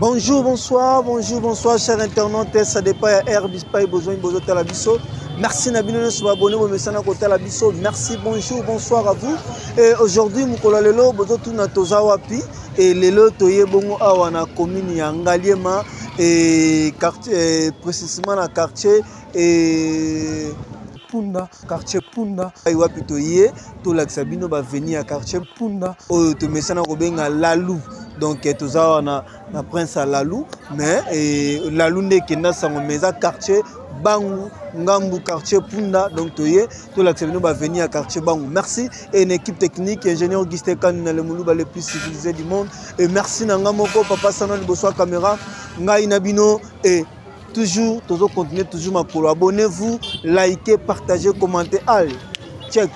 Bonjour, bonsoir, bonjour, bonsoir, chers internautes. Ça dépend ya air bispai besoin bozo tala biso. Merci na bino nyonso abonné bomesana kotala biso. Merci, bonjour, bonsoir à vous. Et aujourd'hui mokolo lelo bozo tuna toza wapi et lelo toye bongo awa na commune ya Ngaliema et quartier précisément na quartier et Punda, quartier Punda. Wapi toye tolakisa bino baveni ya quartier Punda oyo tomesana kobenga Lalu. Donc toza wana na prince ya Lalu, mais Lalu nde ekenda sango, mais eza quartier Bangu Ngambu, quartier Punda. Donc toye tolakisa bino baveni ya quartier Bangu. Merci et une équipe technique, ingénieur Augustin Kanina, le Moulouba le plus civilisé du monde. Et merci na nga moko papa Sana liboso ya caméra ngai na bino. Et toujours tozo continuer toujours makolo. Abonnez-vous, likez, partagez, commentez. Allez, check.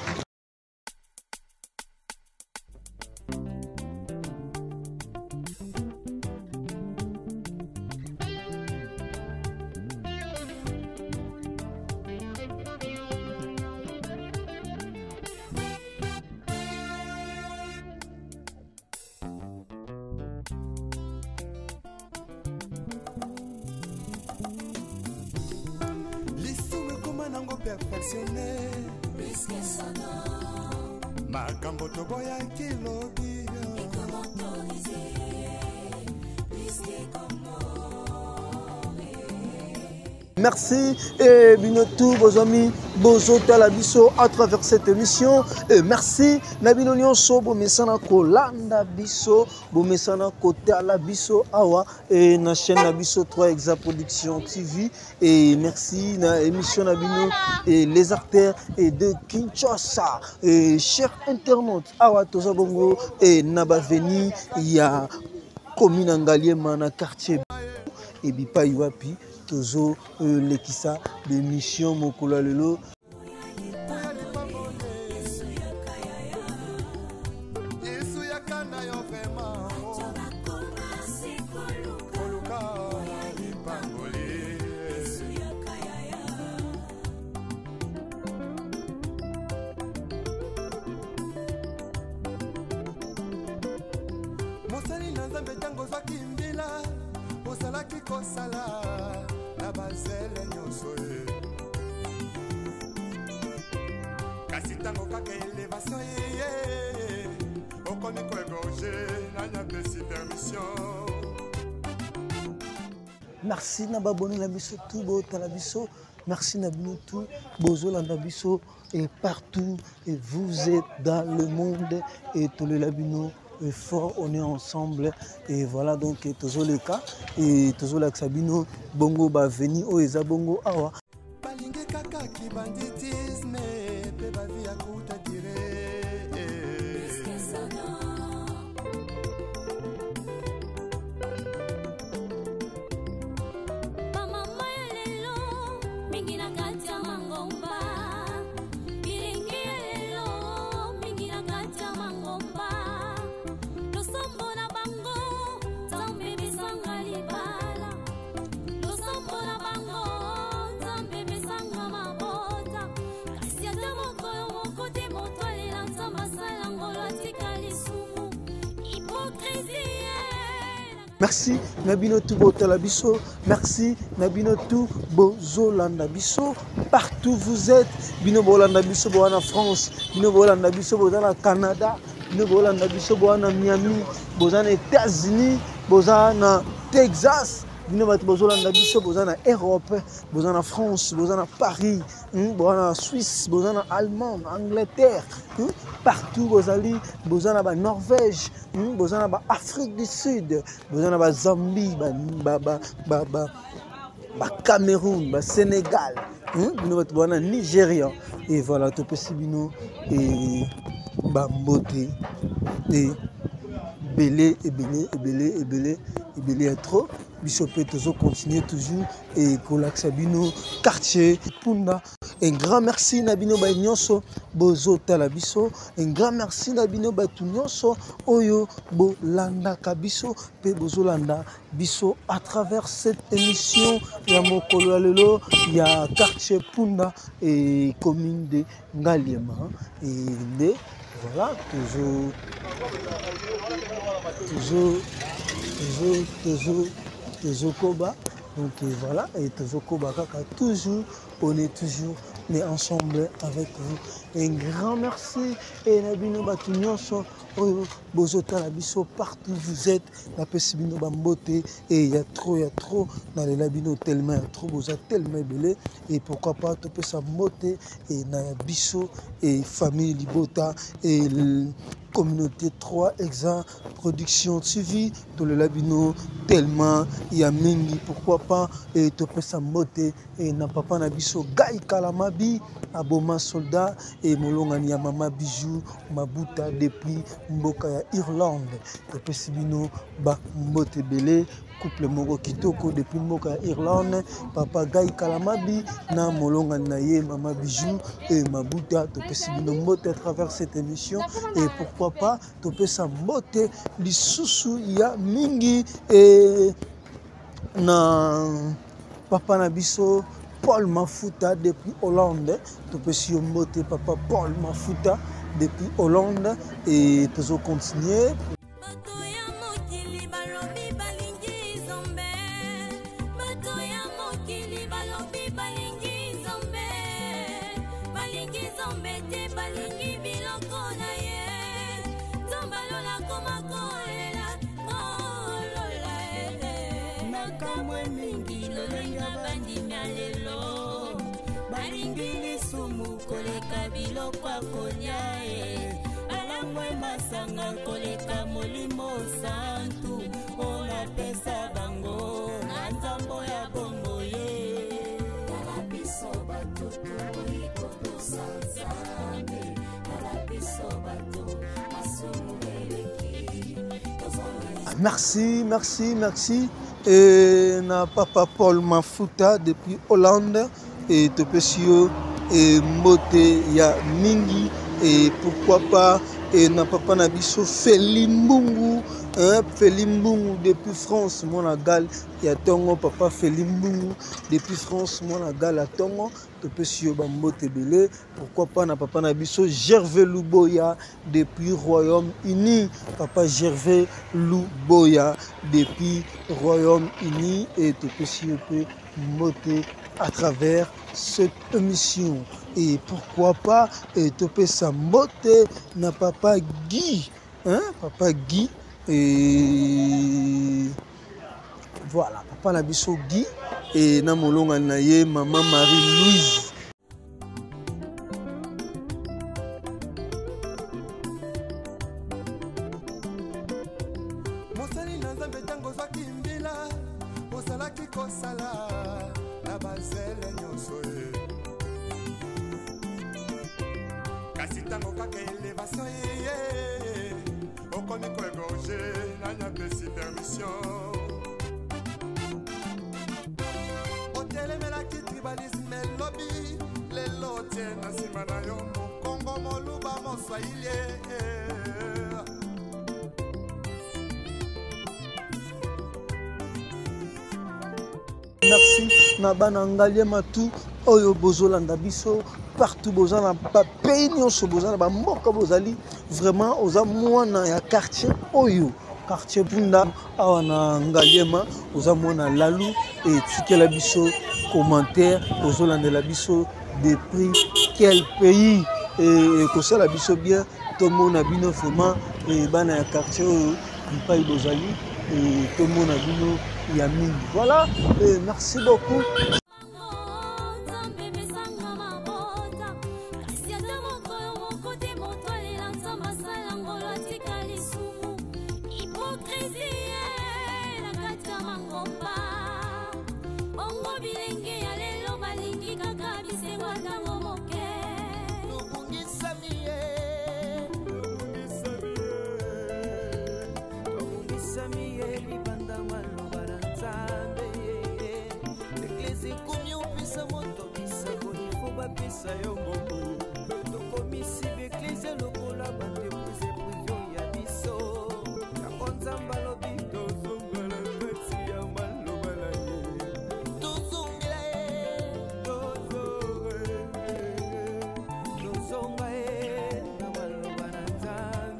Lisumu ekoma nango perfectionne makambo toboyaki lobi. Merci et bino tout vos amis bozotala biso à travers cette émission. Et merci na bino nyonso bomesana kolanda biso, bomesana kotala biso awa et na chaîne na biso 3 Exa Production TV. Et merci na émission na bino et les artères et de Kinshasa. Et chers internautes, awa toza bongo et na baveni ya commune Ngaliema na quartier et bipai wapi tozo lekisa l'émission mokolo ya lelo. Mosali na Nzambe, ntango ozwaki mbila ozalaki kosala na bazele nyonso ye, kasi ntango kaka elevation eye, okomi koegorge. Nani apesi permission? Merci na babone na biso tout botala biso. Merci na bino tout bozolanda biso et partout et vous êtes dans le monde et tolela bino et fort, on est ensemble. Et voilà, donc tozoleka et tozolakisa bino bongo baveni oyo eza bongo awa. Balingi kaka kibanditisme mpe bavi ya kuta dire. Bamama ya lelo mingi na kati ya mangomba, bilingi ya lelo mingi na kati ya mangomba, losambo na bango Nzambe besanga libala, losambo na bango Nzambe besanga mabota, kasi ata mokolo moko te moto alela Nzambe asala ngolo atika lisumu hypocrisie. Merci na bino tout botala biso. Merci na bino tout bozolanda biso partout vous êtes. Bino bolanda biso boza na France, bino bolanda biso boza na Canada, bino bolanda biso boza na Miami, boza na États-Unis, boza na Texas, bino bato bozolanda biso boza na Europe, boza na France, boza na Paris, boza na Suisse, boza na Allemagne, Angleterre, partout bozali, boza na ba Norvège, boza na ba Afrique du Sud, boza na ba Zambie, ba Cameroun, ba Sénégal, bino bato boza na Nigeria. Et voilà, topesi bino et ba mbote et ebele ebele ebele ebele ebele ya trop. Biso pe tozo continuer toujours et kolakisa bino quartier Punda. Un grand merci na bino ba nyonso bozotala biso. Un grand merci na bino bato nyonso oyo bolandaka biso pe bozolanda biso à travers cette émission ya mokolo ya lelo ya quartier Punda et commune de Ngaliema. Et nde voilà, toujours toujours. Tozo tozo tozokoba. Donc voilà, et tozokoba kaka toujours, on est toujours mais ensemble avec vous. Un grand merci et na bino bato nyonso oyo bozotala biso partout vous êtes, napesi bino bambote et ya trop ya trop, nalela bino tellement ya trop, boza tellement ebele. Et pourquoi pas topesa mbote et na biso et famille libota et communauté 3 Exa Production TV, tolela bino tellement ya mingi. Pourquoi pas et topesa mbote et na papa na biso Guy Kalamabi aboma soldat et molongani ya mama Bijou Mabuta depuis mboka ya Irlande. Topesi bino ba mbote ebele, couple moko kitoko depuis mboka ya Irlande, papa Guy Kalamabi na molongani na ye mama Bijou et Mabuta. Topesi bino mbote à travers cette émission et pourquoi pas topesa mbote lisusu ya mingi et na papa na biso Paul Mafuta depuis Hollande. Topesi yo mbote papa Paul Mafuta depuis Hollande et tozo continuer. Bato ya mokili balobi balingi Nzambe, bato ya mokili balobi balingi Nzambe, balingi Nzambe te, balingi biloko na ye. Nzambe alola koma kolela, kolola eh. Makambo mingi lolenga bandimi ya lelo, balingi lisumu koleka biloko ya kolia eh. Balangwe masanga koleka molimo santu, oyo napesa bango na nzambo ya bongo ye. Tala biso bato tokoki kotosa Nzambe, tala biso bato masumu eleki. Merci, merci, merci. Et na papa Paul Mafuta depuis Hollande et topesi yo et mbote ya mingi et pourquoi pas et na papa na biso Feli Mbungu, hein, Feli Mbungu depuis France, mwana gal ya tongo, papa Feli Mbungu depuis France, mwana gal ya tongo, topesi yo ba mbote ebele. Pourquoi pas na papa na biso Gervais Luboya depuis Royaume-Uni, papa Gervais Luboya depuis Royaume-Uni et topesi yo pe mbote à travers cette émission. Et pourquoi pas et topesa mbote na papa Guy, hein, papa Guy et voilà, papa na biso Guy et na molonga na ye maman Marie-Louise. Mosali na Nzambe ntango ozwaki mbila, ozalaki kosala na bazele nyonso ye. Kasi ntango kaka elevation eye, okomi koegorge, nani apesi permission? Otelemelaki tribalisme elobi, lelo otie na nsima na yo mokongo moluba moswahili. Merci na bana Ngaliema tout oyo bozolanda biso partout, boza na ba pays nyonso, boza na ba mboka bozali, vraiment oza mwana ya quartier oyo, quartier Punda awa na Ngaliema, oza mwana Lalu et tikela biso commentaire, ozolandela biso depuis quel pays et kosala biso bien, tomona bino vraiment et bana ya quartier oyo bipai bozali et tomona bino ya mingi. Voilà, et merci beaucoup.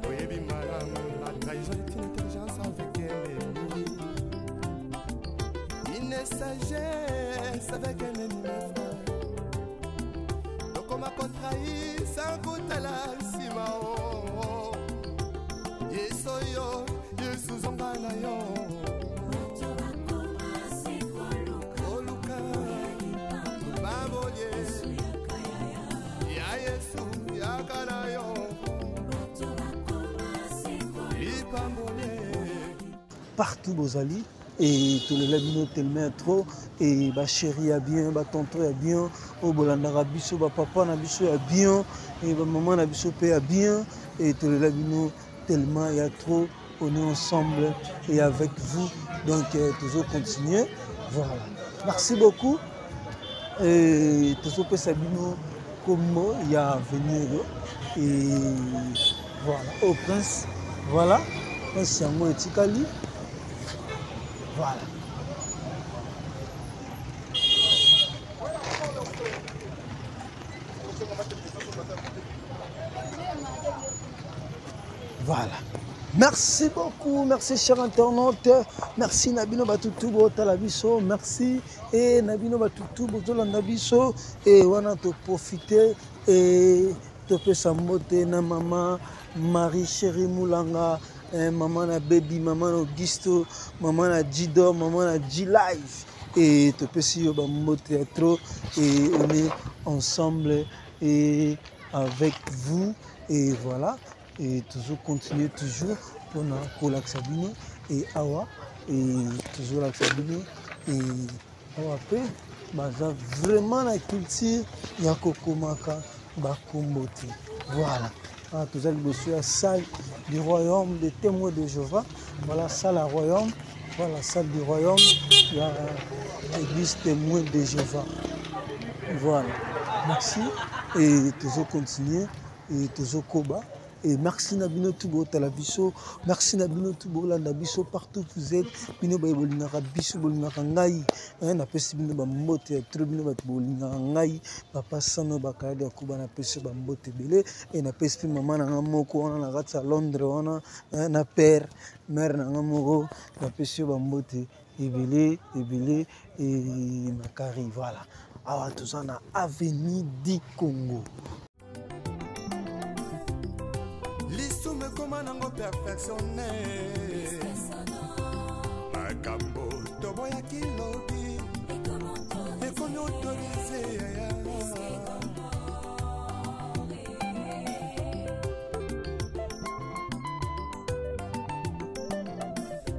Oyebi malamu, la trahison est une intelligence avec ennemi. Combine sagesse avec un ennemi, frère. Tokoma kotrahir sans kotala nsima o. Yesu oyo, Yesu zonga na yo. Bato bakoma se koluka Koluka lipamboli bambolie Yesu yaka yaya. ya Yesu yaka na yo. Bato bakoma se koluka Lipambolie. Partout bozali et tolela bino tellement trop et ba chéri ya bien, ba tonton ya bien oyo bolandaka biso, ba papa na biso ya bien et ba maman na biso pe ya bien et tolela bino tellement ya trop. On est ensemble et avec vous, donc toujours continuer. Voilà, merci beaucoup. Et toujours pesa bino kombo ya avenir et voilà au prince, voilà prince yango etikali. Voilà. Voilà. Merci beaucoup, merci cher internaute, merci Nabino Batutu botala biso, merci et Nabino Batutu bozolanda biso et wana to profiter et to pesa mbote na maman Marie Chérie Moulanga, eh, maman na baby, maman na Augusto, maman na Jidor, maman na G Live et to pesi yo ba mbote ya trop et on est ensemble et avec vous et voilà. Et toujours continuer toujours pour na kolakisa bino et awa et toujours lakisa bino et awa pe baza vraiment na culture ya kokomaka bakombo te. Voilà. Ah, toza liboso ya salle du royaume des témoins de Jéhovah. Voilà salle à royaume. Voilà salle du royaume ya église témoins de Jéhovah. Voilà. Merci et toujours continuer et toujours koba. Et merci na bino tout botala biso, merci na bino tout bolanda biso partout où vous êtes. Bino ba bolingaka biso, bolingaka ngai, hein, na pesi bino ba mbote ya trop, bino ba bolingaka ngai, papa Sano Bakayadi ya Kuba na pesi ba mbote ebele et na pesi pe mama na nga moko wana na kati ya Londres wana, hein, na père, mère na nga moko, na pesi yo ba mbote ebele, ebele et makari. Voilà. Awa toza na avenue du Congo. Lisumu ekoma nango perfectionné. Makambo toboyaki lobi ekomi autorisé.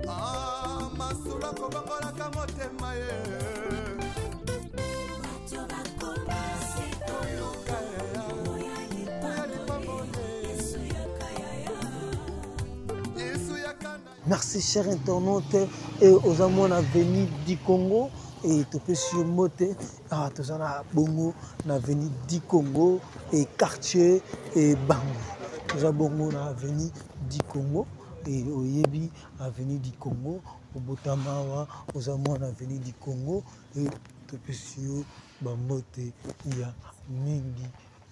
Ah, masolo akobongolaka motema ye. Bato bakoma se koluka oya lipamboli Yesu yaka yaya. Yesu yaka na Merci cher internaute et aux amours na avenue du Congo et topesi yo mbote. Ah, toza na bongo na avenue du Congo et quartier et Bango. Toza bongo na avenue du Congo et oyebi avenue du Congo obotama awa, oza mwana avenue du Congo et topesi yo ba mbote ya mingi,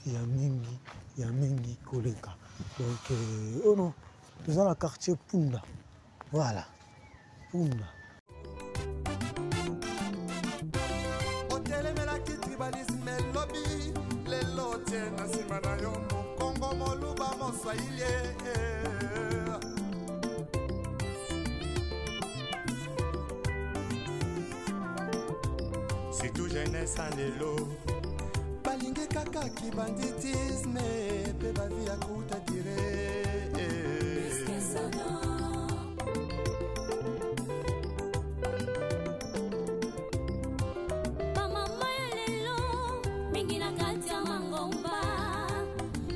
ya mingi, ya mingi koleka. Donc oh non, toza na quartier Punda. Voilà, Punda. Otelemelaki tribalisme elobi lelo tie na nsima na yo mokongo moluba moswahili. Surtout jeunesse en lelo balingi kaka kibanditisme pe bavi ya kuta dire. Bamama ya lelo mingi na kati ya mangomba,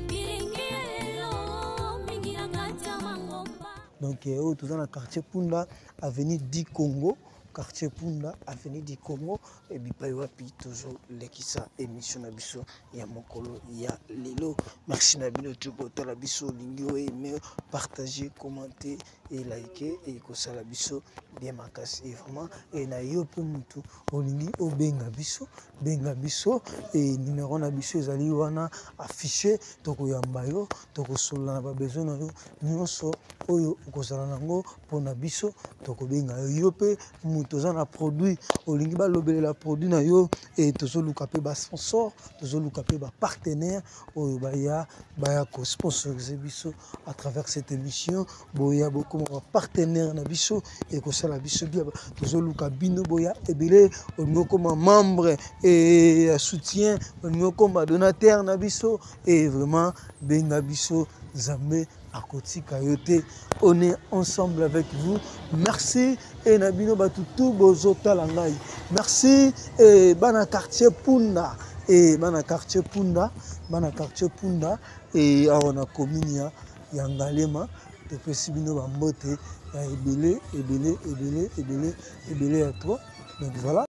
bilingi ya lelo mingi na kati ya mangomba. Donc oyo toza na quartier Punda, avenue du Congo, quartier Punda, avenue du Congo, et bipai wapi toujours lekisa émission na biso ya mokolo ya lelo. Merci na bino tout botala biso, lingi oyo aimer, partager, commenter e like ekosala biso bien makasi e vraiment e na yo mpe motu olingi obenga biso benga biso e numero na biso ezali wana affiche tokoyamba yo tokosolola na babesoin na yo nyonso oyo okozala nango mpo na biso tokobenga yo yo mpe moto oza na produit olingi balobelela produit na yo e tozoluka mpe basponsor tozoluka mpe bapartenaire oyo baya baya kosponsorize biso à travers cette émission boya bokoma bapartenaire na biso ekosala biso bia tozoluka bino boya ebele olingi okoma membre e ya soutien olingi okoma donateur na biso e vraiment benga biso nzambe akotika yo te on est ensemble avec vous merci e na bino bato tu bozotala ngai merci e bana quartier punda e bana quartier punda bana quartier punda e awa na commune ya, ya ngalema topesi bino bambote ya ebele ebele ebele ebele ebele ya trop donc voilà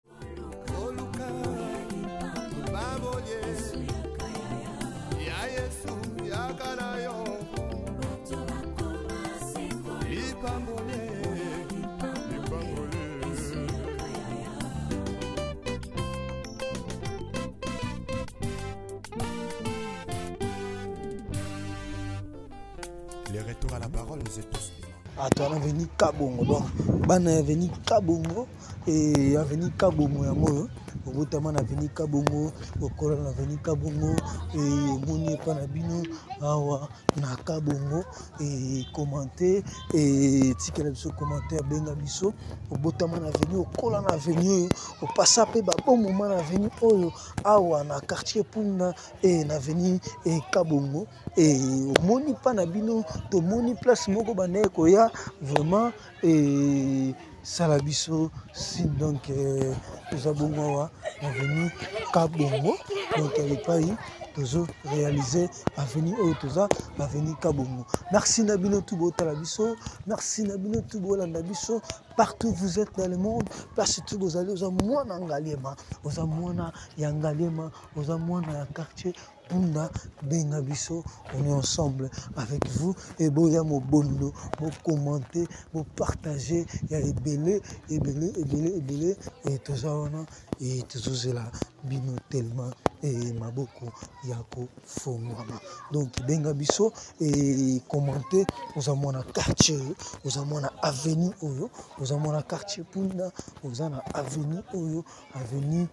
Le retour à la parole nous est tous demandé. Ato wana veni kabongo donc bana ya veni kabongo e aveni kabongo yango oyo obotama na veni kabongo okola na veni kabongo e omoni epa na bino awa na kabongo e commente e tikela biso commentaire benga biso obotama na veni okola na veni oyo opasa mpe babon moment na veni oyo awa na quartier punda e na veni e kabongo e omoni mpa na bino tomoni place moko bandaki koya vraiment e sala biso signe donc euh, toza bongo awa na avenue kabongo donc ya epai tozo réaliser avenue oyo toza avenue kabongo merci na bino tu botala biso merci na bino tu bolanda biso partout vous êtes dans le monde place tu bozali oza mwana ngaliema oza mwana ya ngaliema oza mwana ya quartier punda benga biso on est ensemble avec vous et boya mobondo bokommente bopartage ya ebele ebele ebele ebele e toza wana e tozozela bino tellement e maboko ya kofongwama donc benga biso e commente oza mwana quartier oyo oza mwana avenue oyo oza mwana quartier punda oza na avenue oyo avenue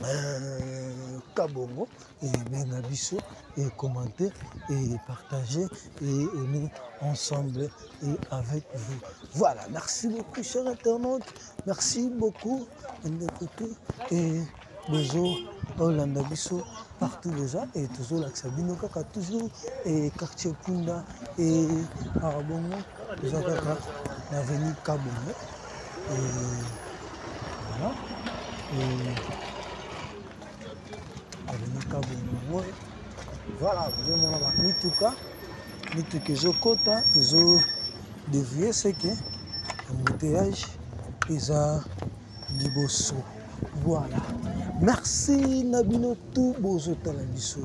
Euh, kabongo ebenga biso et commenter et partager et on est ensemble et avec vous voilà merci beaucoup chers internautes merci beaucoup ndeko tout et bozo olanda biso partout boza et tozolakisa bino kaka toujours et quartier punda et awa bongo toza kaka na avenue kabongo et voilà et avenue kabongo yango voilà bozomona bamituka mituka ezokota ezo devie seke embouteillage eza liboso voilà merci na bino tout bozotala biso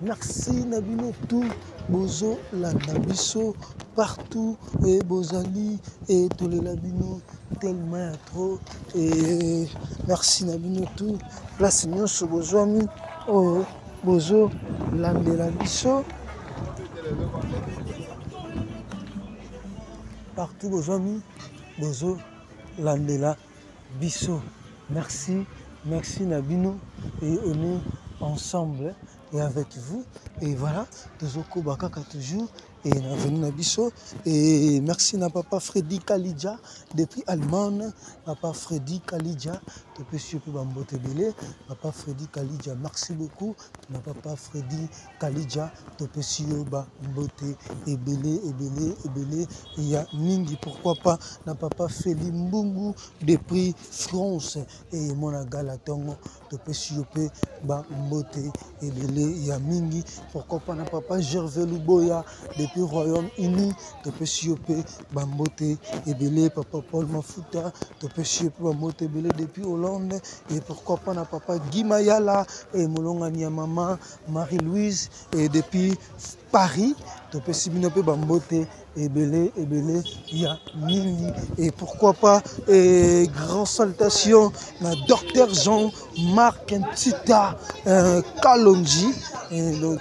merci na bino tout bozolanda biso partout e bozali e tolela bino tellement ya trop e merci na bino tout place nyonso bozwami oyo bozolandela biso partout bozwami bozolandela biso merci merci na bino et on est ensemble et avec vous et voilà tozokoba kaka toujours et na venu na biso et merci na papa Freddy Kalidja depuis Allemagne papa Freddy Kalidja topesi yo mpe bambote ebele papa Freddy Kalidja merci beaucoup na papa Freddy Kalidja topesi yo bambote ebele ebele ebele ya mingi pourquoi pas na papa Feli Mbungu depuis France et mwana gala ntongo topesi yo mpe bambote ebele ya mingi pourquoi pas na papa Gervais Luboya depuis Depuis Royaume-Uni, topesi yo mpe bambote ebele. Papa Paul Mafuta, topesi yo mpe bambote ebele depuis Hollande. Et pourquoi pas na papa Guy Mayala et molongani ya mama Marie-Louise et depuis Paris, topesi bino mpe bambote ebele ebele ya mingi. Et pourquoi pas et grand salutation na docteur Jean-Marc Ntita Kalonji. Et donc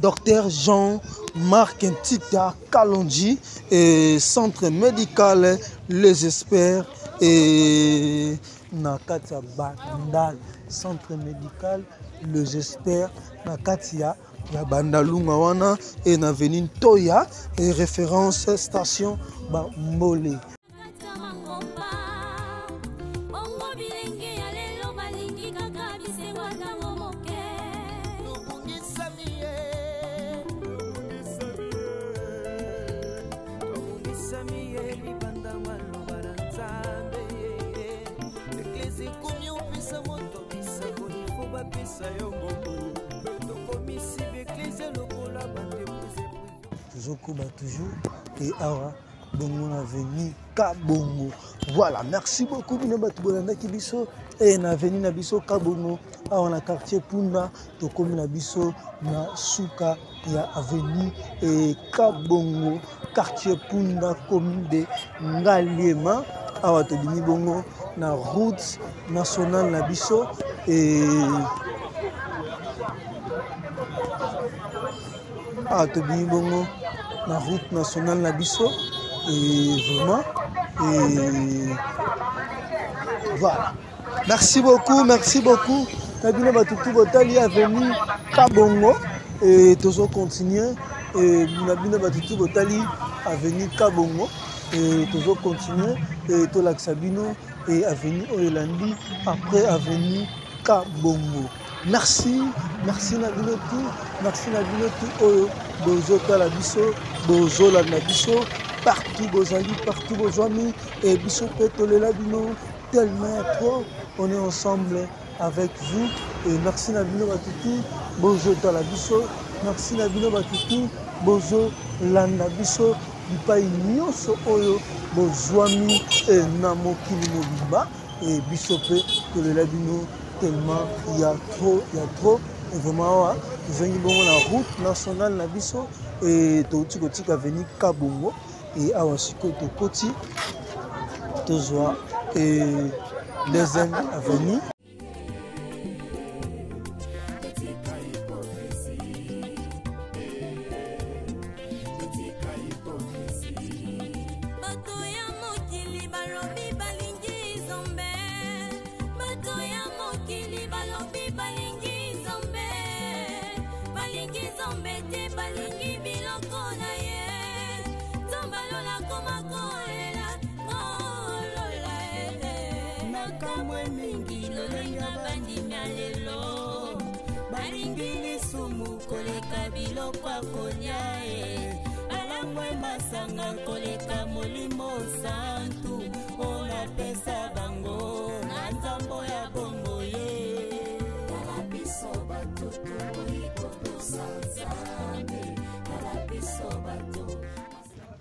docteur Jean-Marc Ntita Kalonji et centre médical Les Experts et na kati ya Bandal, centre médical Les Experts na kati ya Bandalunga wana et na avenue Ntoya et référence station Bambole. Tozokoba toujours et awa bongo na avenue Kabongo. Voilà, merci beaucoup bino bato bolandaki biso e na avenue na biso Kabongo awa na quartier Punda. Tokomi na biso na suka ya avenue e Kabongo, quartier Punda, commune de Ngaliema. Awa tobimi bongo na route nationale na biso e awa tobimi bongo na route nationale na biso et vraiment et voilà. Merci beaucoup, merci beaucoup na bino bato tu botali avenue Kabongo et tozo continuer et na bino bato tu botali avenue Kabongo et tozo continuer et tolakisa bino et avenue oyo elandi après avenue Kabongo. Merci, merci na bino tout, merci na bino tout oyo bozotala biso, bozolanda biso partout bozali, partout bozwami et biso pe tolela bino tellement trop. On est ensemble avec vous et merci na bino bato tout bozotala biso, merci na bino bato tout bozolanda biso bipai nyonso oyo bozwami na mokili mobimba et biso pe tolela bino tellement ya trop, ya trop. Et vraiment awa tozongi bongo na route nationale na biso et touti kotika avenue Kabongo et awa sikoyo tokoti tozwa et deuxième avenue.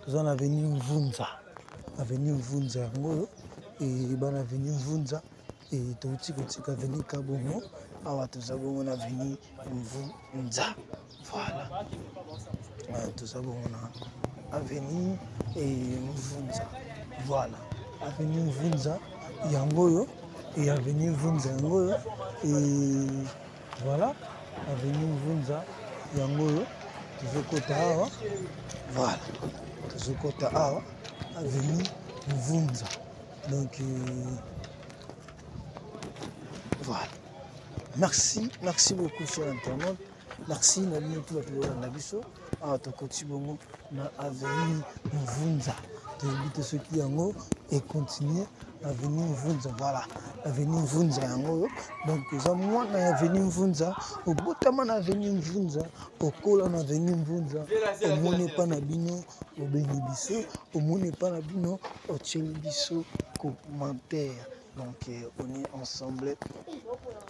Toza na avenue Mvunza, avenue Mvunza yango oyo e bana avenue Mvunza e touti kotika avenue Kabongo awa toza bongo na avenue Mvunza. Voilà, toza bongo na avenue e Mvunza. Voilà, avenue Mvunza yango oyo e avenue Mvunza yango oyo e voilà, avenue Mvunza yango oyo tozokota awa. Voilà, tozokota awa avenue Mvunza. Donc voilà. Merci, merci beaucoup cher internaute. Merci na bino tout bato bolanda biso. Awa tokoti bongo na avenue Mvunza. Toyebi te soki yango e continuer avenue Mvunza. Voilà, avenue Mvunza yango oyo. Donc oza mwana ya avenue Mvunza, obotama na avenue Mvunza, okola na avenue Mvunza, omoni epa na bino obengi biso, omoni epa na bino otieli biso commentaire. Donc on est ensemble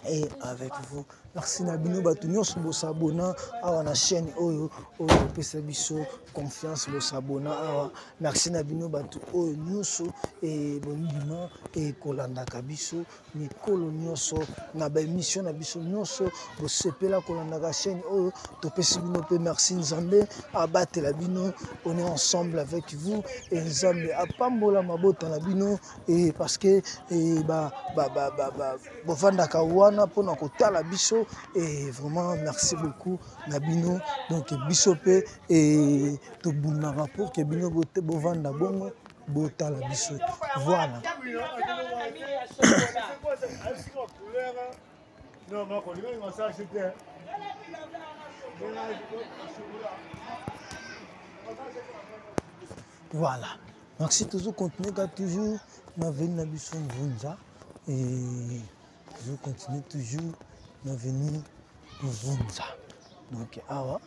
et avec vous. Merci na bino bato nyonso bosabona awa na chaîne oyo oyo opesa biso confiance, bosabona awa. Merci na bino bato oyo nyonso e bondima e kolandaka biso mikolo nyonso na ba émission na biso nyonso, bosepela kolandaka chaîne oyo. Topesi bino mpe merci. Nzambe abatela bino. On est ensemble avec vous et Nzambe apambola mabota na bino, et parce que e ba ba ba ba, ba bovandaka wana mpona kotala biso. Et vraiment merci beaucoup na bino. Donc biso mpe e tobundaka pour que bino bovanda bongo botala biso. Voilà. Voilà. Merci. Toujours continuer ka toujours na avenue na biso Mvunza, et toujours continuer toujours na avenue Mvunza. Donc awa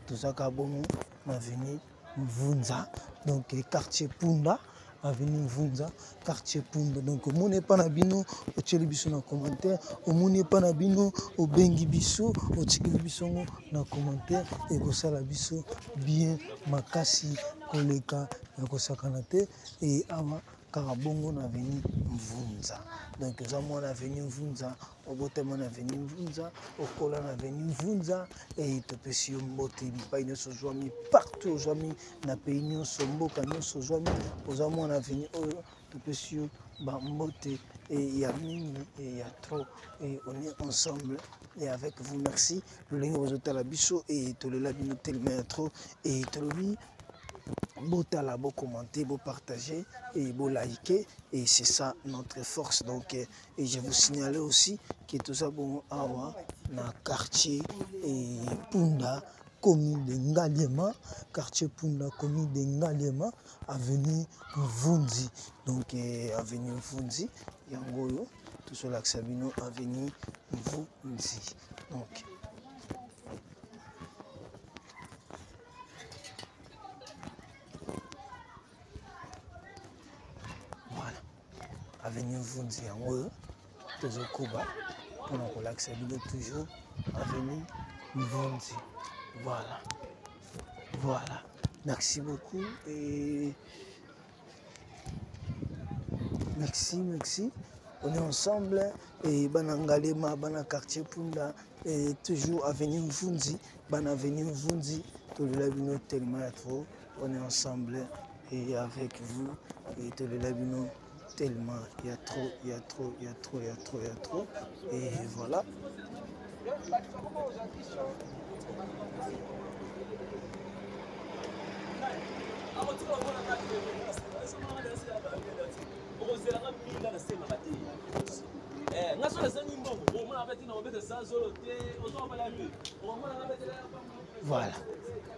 tozaka bongo na avenue Mvunza, donc quartier Punda, avenue Mvunza, quartier Punda. Donc omoni epa na bino, otieli biso na commentaire. Omoni epa na bino, obengi biso, otikeli biso ngo na commentaire. Ekosala biso bien makasi koleka ya kosakana te. E awa kaka bongo na avenue Mvunza. Donc oza mwana avenue Mvunza, obotama na avenue Mvunza, okola na avenue Mvunza, e topesi yo mbote bipai nyonso ozwami, partout ozwami na pays nyonso, mboka nyonso ozwami, oza mwana avenue oyo, topesi yo bambote e ya mingi e ya trop. Et on est ensemble et avec vous. Merci lolenge bozotala biso e tolela bino tellement ya trop. E tolobi botala, bocommenter, bopartager et boliker, et c'est ça notre force. Donc et je vous signalais aussi que toza bongo awa na quartier et Punda, commune de Ngaliema, quartier Punda, commune de Ngaliema, avenue Mvunzi. Donc avenue Mvunzi yango oyo tozolakisa bino, avenue Mvunzi. Donc voilà, avenue Mvunzi yango oyo tozokoba mpona kolakisa bino, toujours avenue Mvunzi. Voilà, voilà. Merci beaucoup et merci, merci. On est ensemble et bana Ngalema, bana quartier Punda et toujours avenue Mvunzi, bana avenue Mvunzi, tolela bino tellement ya trop. On est ensemble et avec vous et tolela bino tellement il y a trop, il y a trop, il y a trop, il y a trop, il y a trop. Et voilà. Okozelanga mingi, nga nasengaka te. Nga so nasengi mbongo, omona mpe tina obeta sa zolo te, ozomona mpe omona nga mpe. Voilà.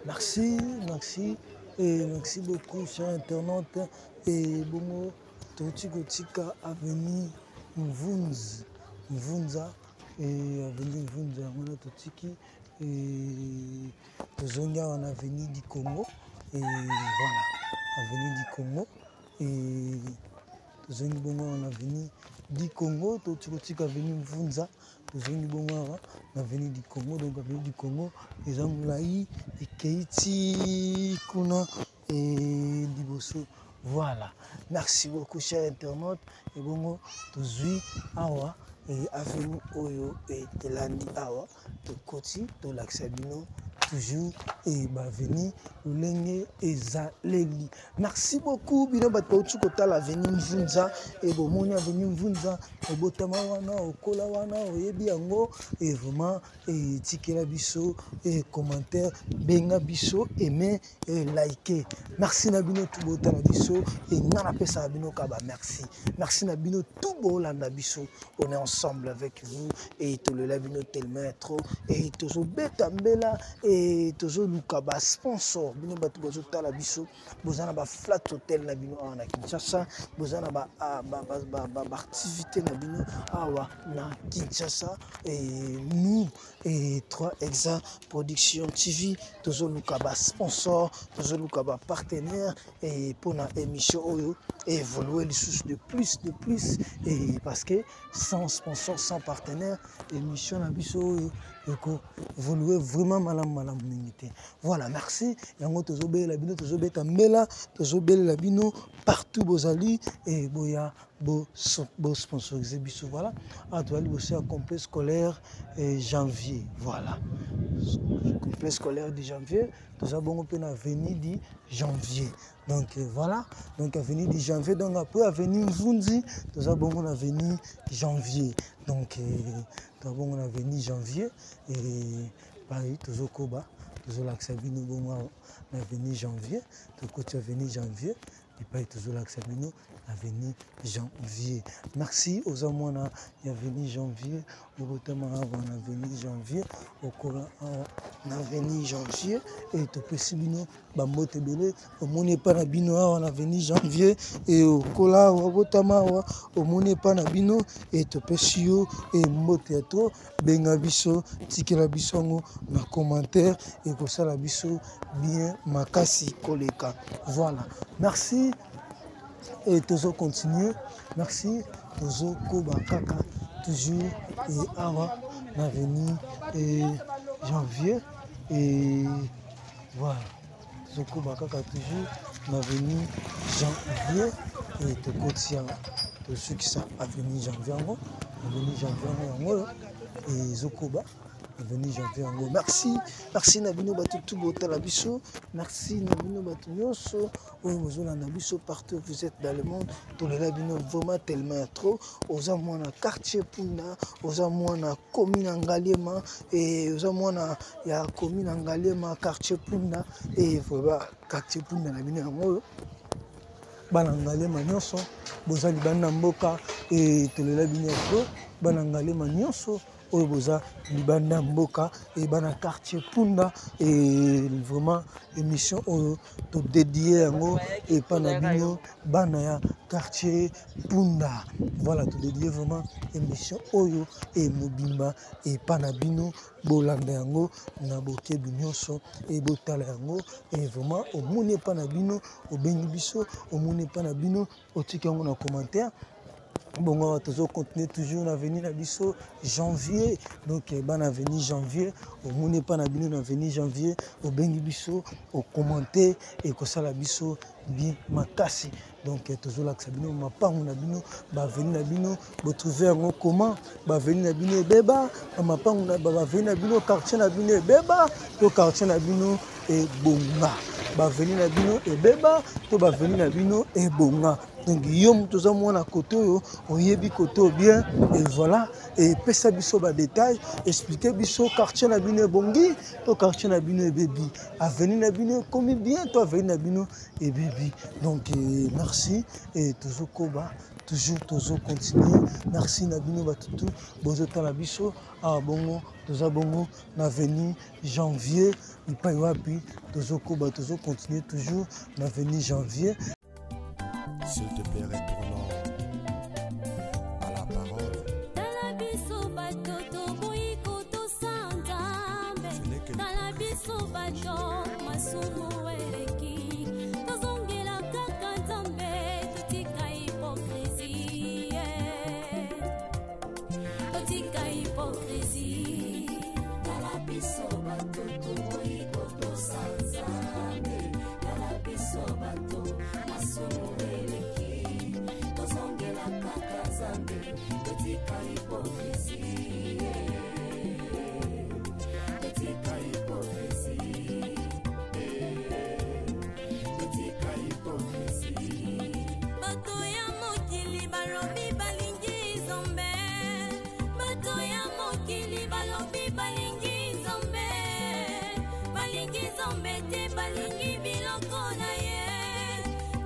Merci, merci et merci beaucoup, chers internautes. Et bongo touti kotika avenue Mvunzi, Mvunza, et avenue Mvunza yango wana totiki et tozongi awa na avenue du Congo. Et voilà, avenue du Congo, et tozongi bongo awa na avenue du Congo. Touti kotika avenue Mvunza, tozongi bongo awa na avenue du Congo. Donc avenue du Congo eza molai, ekei ti kuna e liboso. Voilà, merci beaucoup, cher internaute. Ebongo tozwi awa e avenue oyo elandi awa, tokoti tolakisa bino toujours e baavenue lolenge ezaleli. Merci beaucoup bino bato bauti kotala avenue Mvunza e bomoni avenue Mvunza, obotama wana, okola wana, oyebi yango. E vraiment etikela biso e commentaire, benga biso, aime e like. Merci na bino tu botala biso e nga napesaka bino kaba merci. Merci na bino tu bolanda biso. On est ensemble avec vous et tolela bino tellement ya trop et tozobeta mbela e. E tozoluka basponsor, bino bato bozotala biso, boza na baflat hotel na bino awa na Kinshasa, boza na baactivité na bino awa na Kinshasa. Et nous et 3 Exa Production TV tozoluka basponsor, tozoluka bapartenaire et mpona émission oyo évoluer lisusu de plus de plus, et parce que sans sponsor, sans partenaire, émission na biso oyo ekoévolue vraiment malamu malamu mingi te. Voilà, merci. Yango tozobelela bino, tozobeta mbela, tozobelela bino partout bozali e boya bosponsorize biso. Voilà, awa toza liboso ya complexe scolaire e Janvier. Voilà, complexe scolaire du Janvier, toza bongo mpe na avenue du Janvier. Donc voilà, donc avenue du Janvier, donc après avenue Mvunzi, toza bongo na avenue Janvier. Donc toza bongo na avenue Janvier et Paris tozokoba, tozolakisa bino bongo awa na avenue Janvier. Tokoti avenue Janvier epai tozolakisa bino avenue Janvier. Merci. Oza mwana ya avenue Janvier, obotama awa na avenue Janvier, okola awa na avenue Janvier, e topesi bino bambote ebele. Omoni epai na bino awa na avenue Janvier, e okola awa, obotama awa, omoni epai na bino, e topesi yo e mbote ya to. Benga biso, tikela biso yango na commentaire, ekosala biso bien makasi koleka. Voilà, merci. Et tozo continuer, merci. Tozokoba kaka toujours et awa na avenue et Janvier. Et voilà, tozokoba kaka toujours na avenue Janvier et tokoti awa, tosukisa avenue Janvier yango, avenue Janvier yango yango oyo ezokoba avenue Janvier yango. Merci, merci na bino bato tu botala biso, merci na bino bato nyonso oyo bozolanda biso partout vous êtes dans le monde. Tolela bino vraiment tellement ya trop. Oza mwana quartier Punda, oza mwana commune ya Ngaliema, e oza mwana ya commune ya Ngaliema, quartier Punda, e vraiment quartier Punda na bino yango oyo. Bana Ngaliema nyonso boza libanda mboka, e tolela bino ya trop. Bana Ngaliema nyonso oyo boza libanda mboka e bana quartier Punda, e vraiment émission oyo todédie yango epa na bino bana ya quartier Punda. Voilà, todédie vraiment émission oyo e mobimba epa na bino, bolanda yango na bokebi nyonso e botala yango. E vraiment omoni epa na bino, obengi biso, omoni epa na bino, otiki yango na commentaire. Bongo awa tozocontinue toujours na avenue na biso Janvier. Donc bana avenue Janvier, omoni epa na bino na avenue Janvier, obengi biso, okommente, ekosala biso bien makasi. Donc tozolakisa bino mapango na bino, baavenue na bino, botrouve yango comment, baavenue na bino ebeba, bamapango na baavenue na bino, quartier na bino ebeba to quartier na bino ebonga, baavenue na bino ebeba to baavenue na bino ebonga. Donc yo moto oza mwana kote oyo, oyebi kote oyo bien, et voilà, epesa biso badetail, explike biso quartier na bino ebongi to quartier na bino ebebi, avenue na bino ekomi bien to avenue na bino ebebi. Donc merci, et tozokoba toujours, tozocontinue. Merci na bino bato tu bozotala biso awa. Bongo toza bongo na avenue Janvier epai wapi tozokoba, tozocontinue toujours na avenue Janvier. S'il te plaît, retournons à la parole. Tala biso bato toboyi kotosa Nzambe. Ce n'est que Tala biso bato masumu eleki, tozongela kaka Nzambe, totika hypocrisie, totika hypocrisie. Tala biso bato toboyi kotosa Nzambe, tala biso bato masumu eleki, tozongela kaka Nzambe, totika hypocrisie, totika hypocrisie, totika hypocrisie. Bato ya mokili balobi balingi Nzambe, bato ya mokili balobi balingi Nzambe, balingi Nzambe te, balingi biloko na ye.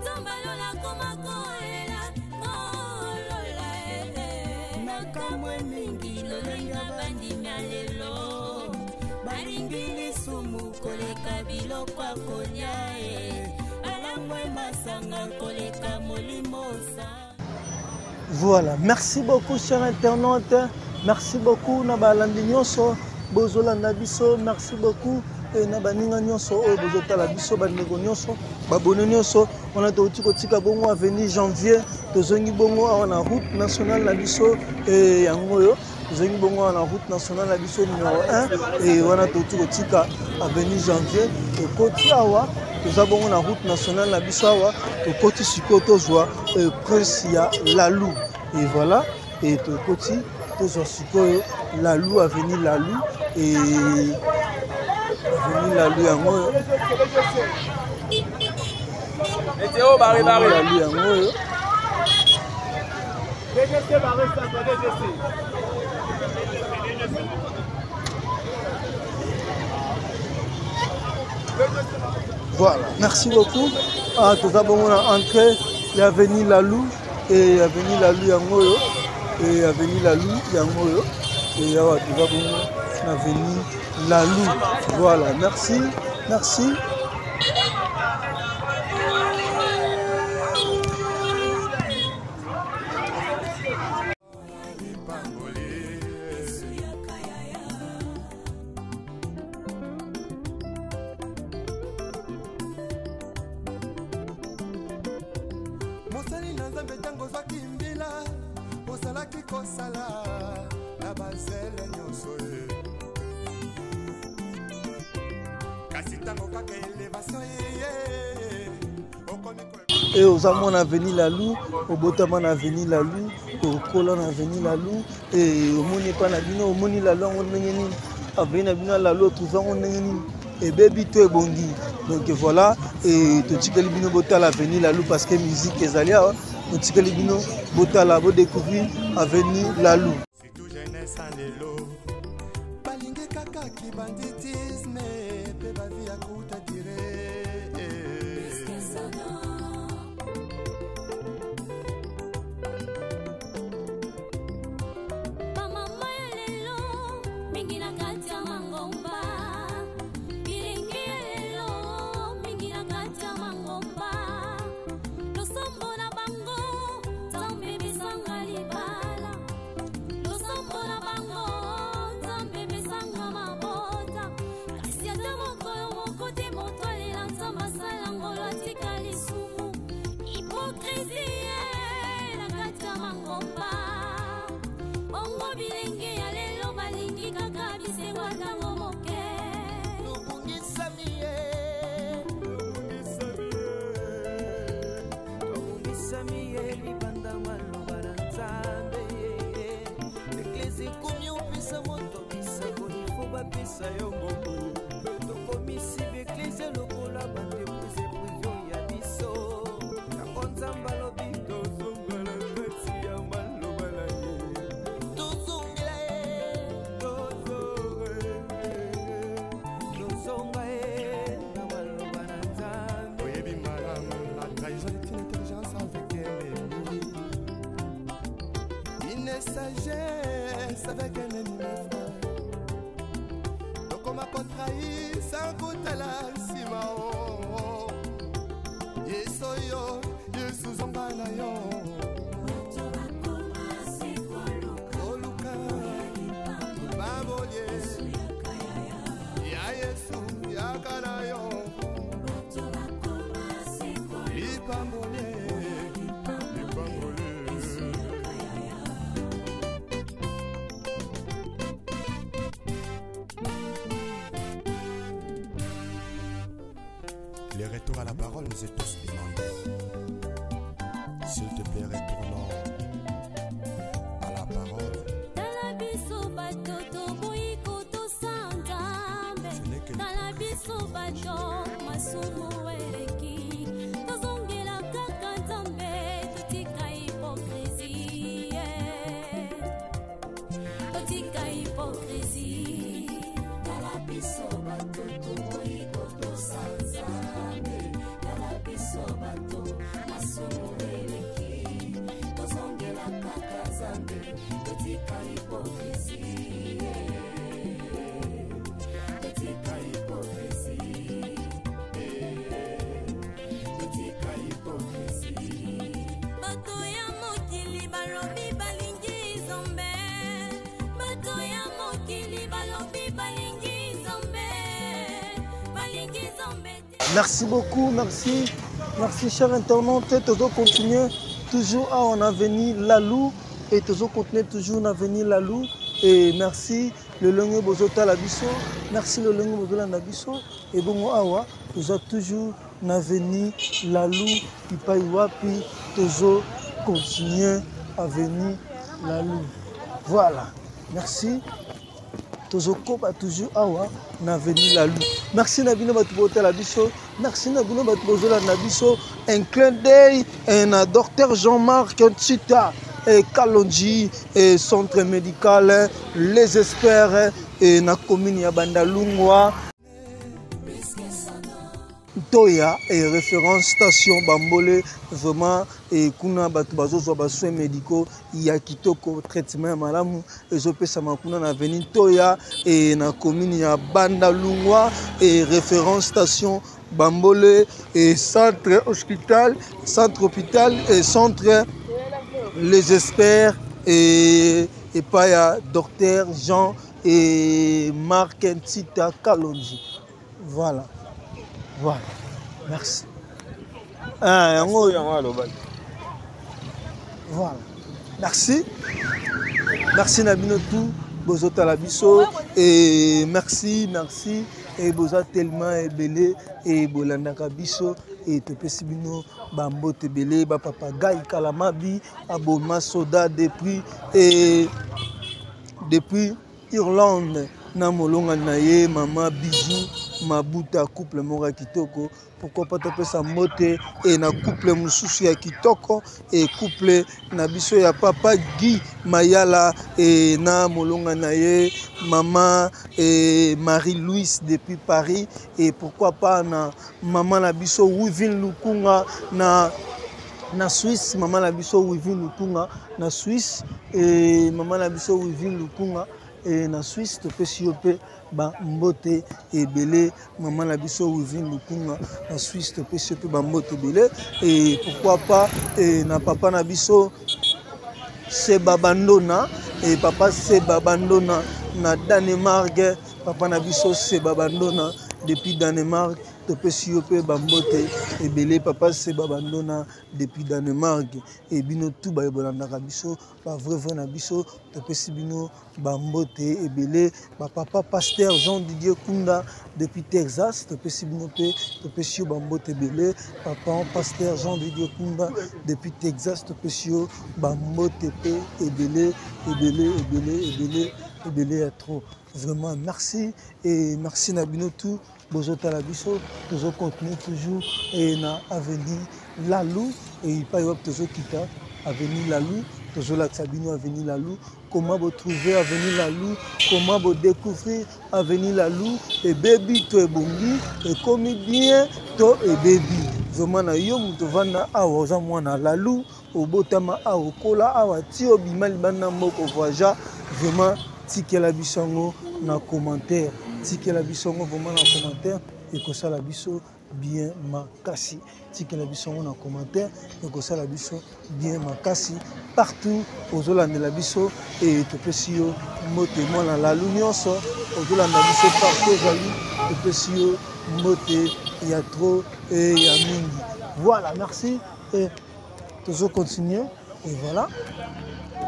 Nzambe alola koma kolela ngolola. Makambo mingi lolenga bandimi ya lelo balingi lisumu. Biloko ya kolia e balangwe masanga koleka molimo sa. Voilà, merci beaucoup chers internautes, merci beaucoup na balandi nyonso bozolanda biso, merci beaucoup e na baninga nyonso oyo bozotala biso, bandeko nyonso, babone nyonso. Wana touti kotika bongo avenue Janvier, tozongi bongo awa na route nationale na biso e yango oyo tozongi bongo awa na route nationale na biso numéro 1 e wana touti kotika avenue Janvier, tokoti awa toza bongo na route nationale na biso awa, tokoti sikoyo tozwa prince ya Lalou et voilà, et tokoti tozwa sikoyo Lalou, avenue Lalou et avenue Lalou yango oyo. Météo, barré, barré. Lalou yango oyo. DGC, barré, ça, DGC. Voilà, merci beaucoup. Ah, toza bongo na entrée ya avenue Lalou et avenue Lalou yango oyo et avenue Lalou yango oyo et awa toza bongo na avenue Lalou. Voilà, merci, merci. Mosali na Nzambe ntango ozwaki mbila ozalaki kosala na bazele nyonso ye, kasi ntango kaka elevation ye okomi E oza mwana avenue Lalou, obotama na avenue Lalou, okola na avenue Lalou e omoni epa na bino, omoni Lalou yango ndenge nini, avenue na bino ya Lalou otrouve yango ndenge nini, ebebi to ebongi. Donc voilà, e totikeli bino botala avenue Lalou parce que musique ezali awa, totikeli bino botala, bodécouvrir avenue Lalou. Surtout jeunesse ya lelo balingi kaka kibanditisme mpe bavi ya kuta dire. Bamama ya lelo mingi na kati ya mangomba, bilingi ya lelo mingi na kati ya mangomba, losambo na bango Nzambe besanga libala, losambo na bango Nzambe besanga mabota, kasi ata mokolo moko te moto alela Nzambe asala ngolo atika lisumu. Hypocrisie na kati ya mangomba, bongo bilenge ya lelo balingi kaka bisengo ntango moke. Tobungisami ye, tobungisami ye libanda maloba na Nzambe. Eklesi ekomi opesa moto bisakoli fo bapesa yo mbongo. Tokomisi baeklese lokola baentreprise privé ya biso. Yango Nzambe alobi tozongela kati ya maloba na ye, tozongela ye, tozonga ye na maloba na Nzambe. Oyebi malamu, la trahison est une intelligence avec un ennemi, une sagesse avec un ennemi, mes frères. Tokoma kotrahir sans kotala nsima o Yesu oyo, Yesu zonga na yo. Koluka babolie ya Yesu yaka na yo lipambolie, lipambolie. Le retour à la parole nous est tous demandé. S'il te plaît, retournons à la parole. Tala biso bato toboyi kotosa Nzambe, Ce n'est que tala biso bato masumu eleki, tozongela kaka Nzambe, totika hypocrisie, totika hypocrisie. Tala biso bato toboyi kotosa Nzambe, tala biso bato masumu eleki, tozongela kaka Nzambe, totika hypocrisie, totika hypocrisie. Merci beaucoup, merci. Merci, cher internaute. Toujours continuer, toujours en avenue Lalou. Et toujours continuer, toujours en avenue Lalou. Et merci, le longue bozota la biso. Merci, le longue bozota la biso. Et bon, awa, nous toujours en avenue Lalou. Ipai wapi, toujours continuer avenue Lalou. Voilà. Merci. Tozokoba toujours awa na avenue Lalou. Merci na bino bato botala biso, merci na bino bato bozolanda biso. Un clin d'œil na docteur Jean-Marc Ntita et Kalonji et centre médical les experts et na commune ya Bandalungwa. Ntoya et référence station Bambole, vraiment et kuna bato bazozwa ba soins médicaux ya kitoko, traitement ya malamu ezopesama kuna na avenue Ntoya et na commune ya Bandalungwa et référence station Bambole et centre hospital, centre hôpital et centre les experts et epai ya docteur Jean et Marc Ntita Kalonji. Voilà. Voilà. Merci. Ah, yango yango alobaki. Voilà. Merci. Merci na bino tout bozotala biso et merci, merci et boza tellement ebele et bolandaka biso et topesi bino ba mbote ebele ba papa Guy Kalamabi aboma soda depuis et depuis Irlande na molongani na ye mama Bijou Mabuta, couple moko ya kitoko. Pourquoi pas topesa mbote e na couple mosusu ya kitoko e couple na biso ya papa Guy Mayala e na molongani na ye mama e Marie-Louise depuis Paris et pourquoi pas na mama na biso Wivine Lukunga na Suisse, mama na biso Wivine Lukunga na Suisse et mama na biso Wivine Lukunga et na Suisse topesi yo pe ba mbote ebele, mama na biso Wivine Lukunga na Suisse topesi yo pe ba mbote ebele et pourquoi pas et na papa na biso Seba Bandona et papa Seba Bandona na Danemark, papa na biso Seba Bandona depuis Danemark topesi yo pe ba mbote ebele, papa Seba Bandona depuis Danemark et bino tout ba bolandaka biso ba vrai vrai na biso topesi bino ba mbote ebele, ba papa pasteur Jean Didier Kunda depuis Texas topesi bino pe topesi yo ba mbote ebele, papa pasteur Jean Didier Kunda depuis Texas topesi yo ba mbote pe ebele ebele ebele ebele ebele ya trop. Vraiment merci et merci na bino tout bozotala biso, tozo continuer toujours et na avenue Lalou et epai wapi tozokita avenue Lalou, tozolakisa bino avenue Lalou, comment vous trouver avenue Lalou, comment vous découvrir avenue Lalou et baby to ebongi et komi bien to et baby. Vraiment na yo moto vanda awa oza mwana Lalou, obotama awa, okola awa, ti obima libanda moko voyagea, vraiment tikela biso yango na commentaire, tikela biso yango vraiment na commentaire ekosala biso bien makasi, tikela biso yango na commentaire ekosala biso bien makasi partout ozolandela biso et topesi yo mbote mwana Lalou nyonso ozolanda biso partout ozali, topesi yo mbote ya trop et ya mingi. Voilà, merci et tozo continuer et voilà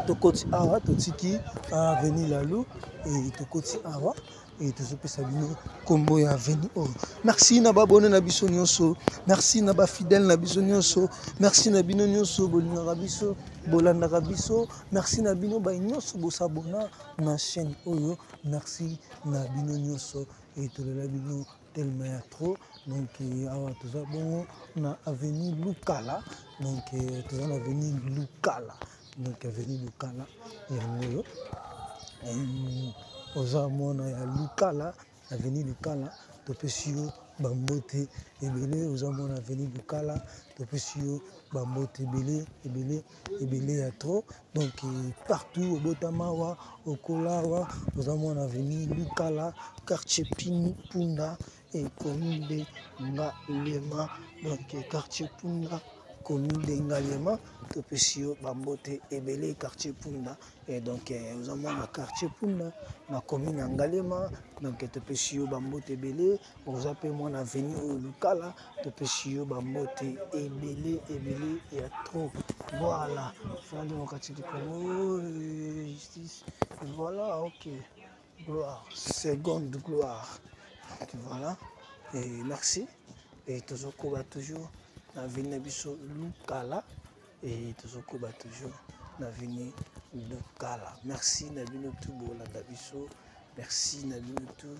tokoti awa totiki avenue Lalou et tokoti awa et tozopesa bino kombo ya avenue oyo. Merci na babone na biso nyonso, merci na ba fidèle na biso nyonso, merci na bino nyonso bolingaka biso, bolandaka biso, merci na bino ba nyonso bosabona na chaîne oyo, merci na bino nyonso et tolela bino tellement ya trop. Donc awa toza bongo na avenue Lukala, donc toza na avenue Lukala, donc avenue Lukala yango oyo. Oza mwana ya Lukala, avenue Lukala, topesi yo ba mbote ebele, oza mwana avenue Lukala, topesi yo ba mbote ebele, ebele, ebele ya trop. Donc partout obotama awa, okola awa, oza mwana avenue Lukala, quartier Punda et commune de Ngaliema. Donc quartier Punda, commune de Ngaliema. Topesi yo bambote ebele, quartier Punda. Et donc oza mwana quartier Punda na commune ya Ngaliema. Donc topesi yo bambote ebele. Oza pe mwana avenue oyo Lukala, topesi yo bambote ebele ebele ya trop. Voilà, Front démocratique du Congo, justice. Voilà, ok. Gloire, seconde gloire. Donc voilà, et merci. Et tozokoba toujours na avenue na biso Lukala. Et tozokoba toujours na avenue Lukala. Merci na bino tout bolanda biso. Merci na bino tout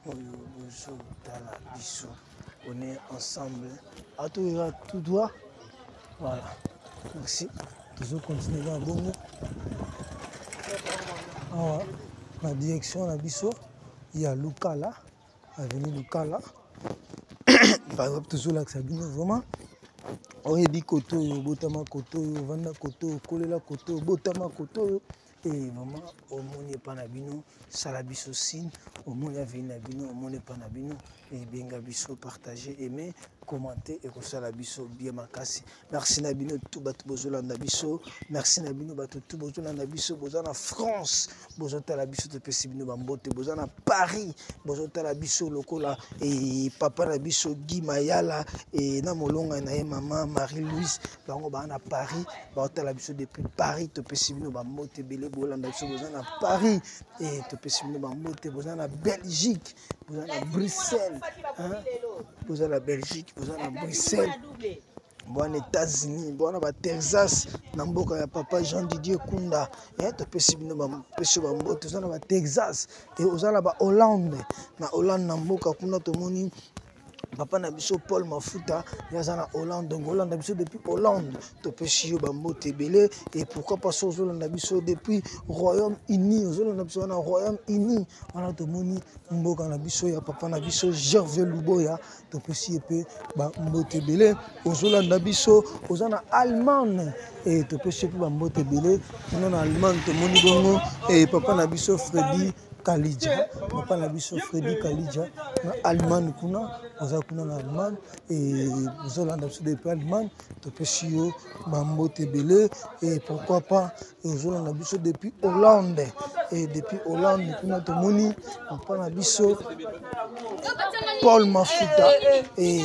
oyo bozotala biso. On est ensemble. Atoyera tout droit. Voilà. Merci. Tozo continuer na bongo. Awa na direction na biso ya Lukala, avenue Lukala. Par exemple, tozolakisa bino vraiment oyebi kote oyo obotama, kote oyo ovanda, kote oyo okolela, kote oyo obotama, kote oyo e vraiment omoni epa na bino, sala biso signe, omoni avenue na bino, omoni epa na bino, ebenga biso, partager, aimer, commenter, ekosala biso bien makasi. Merci na bino tout bato bozolanda biso, merci na bino bato tout bozolanda biso, boza na France bozotala biso, topesi bino bambote, boza na Paris bozotala biso lokola e papa na biso Guy Mayala e na molonga na ye mama Marie-Louise, bango baa na Paris baotala biso depuis Paris, topesi bino bambote ebele, bolanda biso, boza na Paris e topesi bino bambote, boza na Belgique, boza na Bruxelles, hein? Boza na Belgique, boza na Bruxelles, bwana États-Unis, bwana ba Texas, na mboka ya papa Jean Didier Kunda, topesi bino bapesi bambote, oza na ba Texas, e oza na ba Hollande, na Hollande na mboka kuna tomoni papa na biso Paul Mafuta, ye aza na Hollande, donc olanda biso depuis Hollande, topesi yo bambote ebele. Et pourquoi pas so ozolanda biso depuis Royaume-Uni, ozolanda biso wana Royaume-Uni, wana tomoni mboka na biso ya papa na biso Gervais Luboya, topesi ye mpe bambote ebele. Ozolanda biso oza na Allemagne, e topesi ye mpe bambote ebele kuna na Allemagne, tomoni bongo e papa na biso Freddy Kalidja, papa na biso Freddy Kalidja na Allemagne kuna, oza kuna na Allemagne e ozolanda biso depuis Allemagne, topesi yo bambote ebele. Et pourquoi pas ozolanda biso depuis Hollande, et depuis Hollande kuna tomoni papa na biso Paul Mafuta, et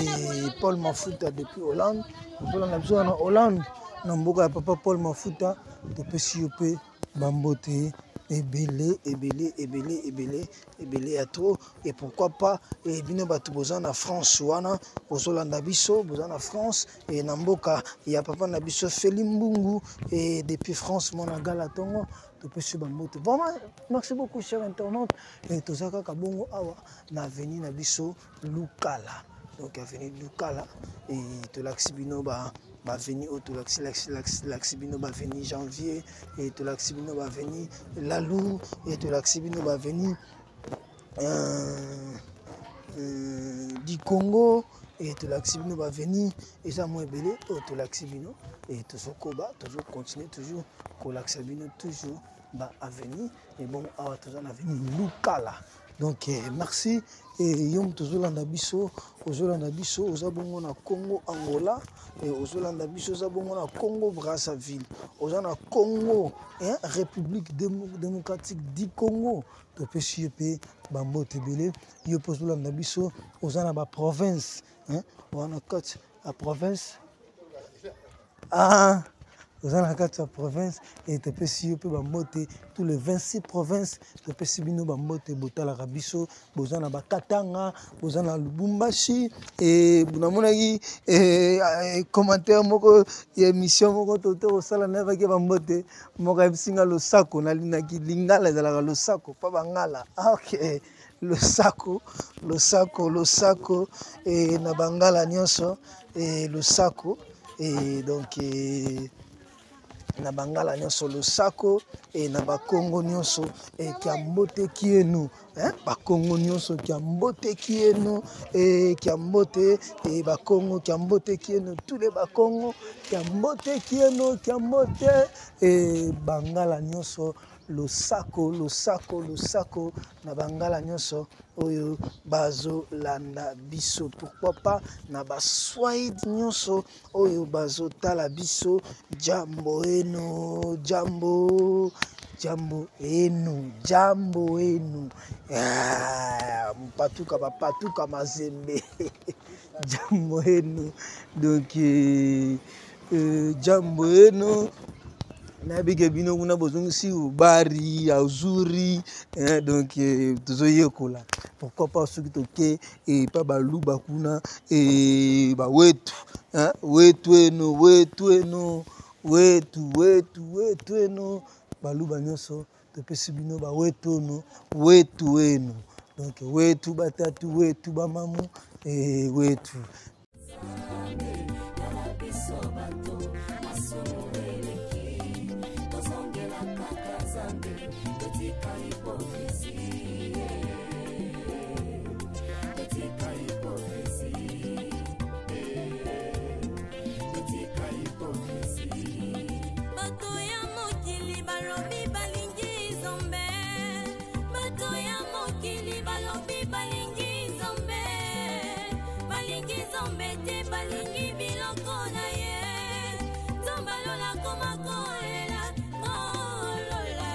Paul Mafuta depuis Hollande, ozolanda biso na Hollande na mboka ya papa Paul Mafuta, topesi yo mpe bambote ebele ebele ebele ebele ebele ya trop. Et pourquoi pas et bino bato boza na France wana bozolanda biso, boza na France et na mboka ya papa na biso Feli Mbungu, et depuis France mona gala tongo, topesi bambote. Vraiment merci beaucoup cher internaute, et toza kaka bongo awa na avenue na biso Lukala, donc avenue Lukala, et tolakisi bino ba avenue oyo, tolakisi, lakisi, lakisi, lakisi bino ba avenue Janvier, et tolakisi bino ba avenue Lalou, et tolakisi bino ba avenue du Congo, et tolakisi bino ba avenue eza mwa ebele oyo tolakisi bino, et tozokoba, tozocontinue toujours kolakisa bino toujours ba avenue. Et bon awa toza na avenue Lukala, donc merci. Et yo moto ozolanda biso, ozolanda biso oza bongo na Congo Angola, et ozolanda biso oza bongo na Congo Brazzaville, oza na Congo, hein, République démocratique du Congo, topesi yo mpe bambote ebele. Yo mpe ozolanda biso oza na ba province, hein, oza na kati ya province, ah, oza na kati ya province, et topesi yo mpe bambote tous les 26 provinces, topesi bino bambote, botalaka biso, boza na bakatanga, boza na Lubumbashi. Et namonaki commentaire moko ya émission moko toto kosala, nayebaki bambote moko ayebisi nga losako, nalinaki lingala ezalaka losako pa bangala. Ah, ok, losako, losako, losako, e na bangala nyonso, e losako, e donc e na bangala nyonso losako, e na bakongo nyonso, e kiambote kienu. Hein? Bakongo nyonso kia mbote kieno e kia mbote e bakongo kia mbote kieno tous les bakongo kia mbote kieno kia mbote e bangala nyonso losako losako losako na bangala nyonso oyo bazolanda biso, pourquoi pas na baswahili nyonso oyo bazotala biso. Jambo eno, jambo jambo enu, jambo enu. Ah, mpatuka bapatuka mazembe jambo enu. Donc jambo enu nayebike bino kuna bozongisi obari azuri, hein, donc tozoyekola pourquoi pas soki toke epa baluba kuna bawetu, hein, wetu eno, wetu eno, wetu wetu wetu eno, baluba nyonso topesi bino bawetu ono, wetu eno. Donc wetu batatu, wetu bamamu, wetu. Bato ya mokili balobi balingi Nzambe, bato ya mokili balobi balingi Nzambe, balingi Nzambe te, balingi biloko na ye. Nzambe alola koma kolela ngolola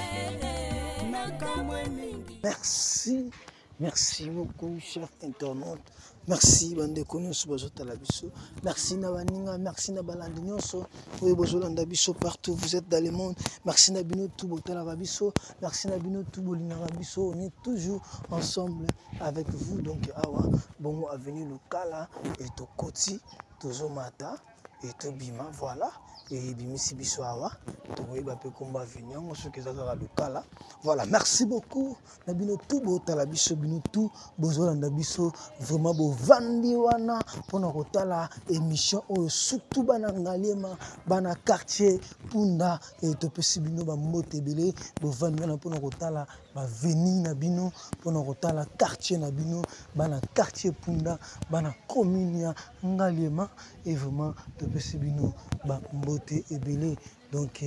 makambo mingi. Merci, merci beaucoup, chers internautes. Merci bandeko nyonso bazotala biso. Merci na baninga, merci na balandi nyonso oyo bozolanda biso partout vous êtes dans le monde. Merci na bino tout botalaka biso. Merci na bino tout bolingaka biso. On est toujours ensemble avec vous. Donc awa bongo avenue Lukala et tokoti tozomata et tobima, voilà. Et bimisi biso awa tokoyeba mpe kombo avenue yango soki eza kaka Lukala. Voilà, merci beaucoup na bino tout botala biso, bino tout bozolanda biso, vraiment bovandi wana mpona kotala émission oyo, surtout bana Ngaliema, bana quartier Punda, et topesi bino bambote ebele. Bovandi wana mpona kotala baveni na bino, mpona kotala quartier na bino, bana quartier Punda, bana commune ya Ngaliema, et vraiment topesi bino bambote ebele. Donc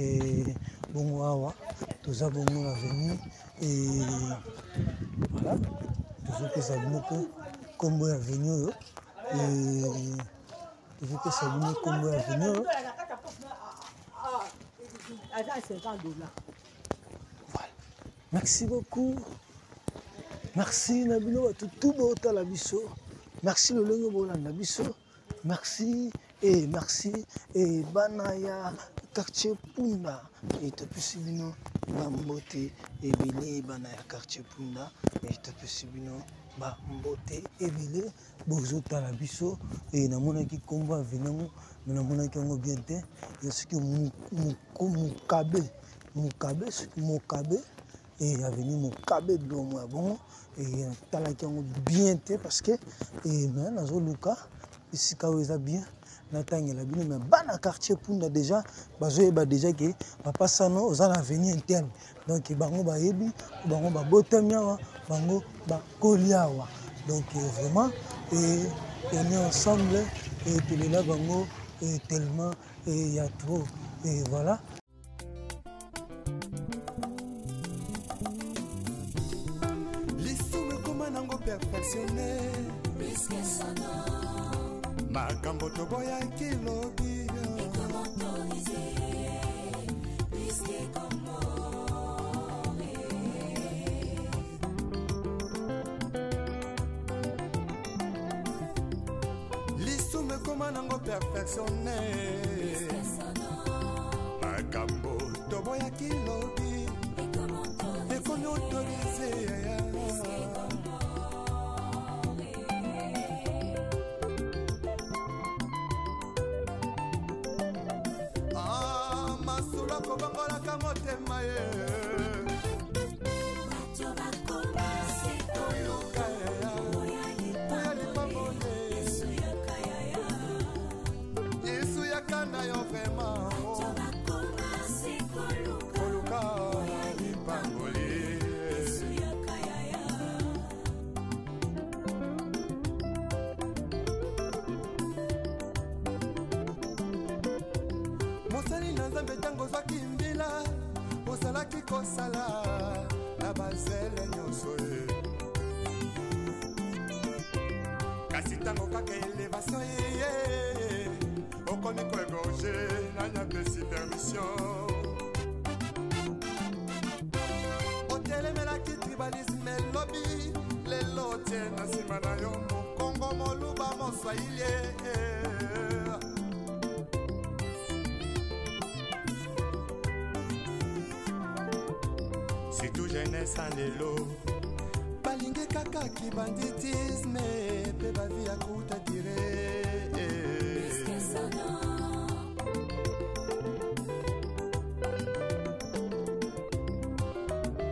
bongo awa toza bongo na avenue et voilà, tozopesa bino mpe kombo ya avenue oyo, tozopesa bino kombo ya avenue oyo. Voilà. Merci beaucoup. Merci na bino bato tout botala biso. Merci lolenge bolanda biso. Merci et merci et bana ya quartier Punda et topesi bino bambote ebele, bana ya quartier Punda et topesi bino bambote ebele bozotala biso. Et namonaki kombo avenue yango, mais namonaki yango bien te. Et soki Mokabe, Mokabe, soki Mokabe et avenue Mokabe biloko ya bongo, et natalaki yango bien te parce que et mais nazoluka esika oyo eza bien natangela bino. Mais bana quartier Punda déjà bazoyeba déjà ke papa Sano oza na avenue interne, donc bango bayebi, bango babotami awa, bango bakoli awa. Donc vraiment et on est ensemble et tolela bango et tellement et ya trop et voilà. Lisumu ekoma nango perfectionné, makambo toboyaki lobi lisumu ekoma nango perfectionné, makambo toboyaki lobi ekomi autorisé. Ah, masolo akobongolaka motema ye. Koluka ya lipamboli. Yesu yaka na yo vraiment. Koluka lipamboli. Ozalaki kosala na bazele nyonso ye. Kasi ntango kaka elevation eye, okomi koegorge, nani apesi permission? Otelemelaki tribalisme elobi, lelo otie na nsima na yo mokongo, moluba, moswahili. Surtout jeunesse ya lelo balingi kaka kibanditisme mpe bavi ya kuta dire.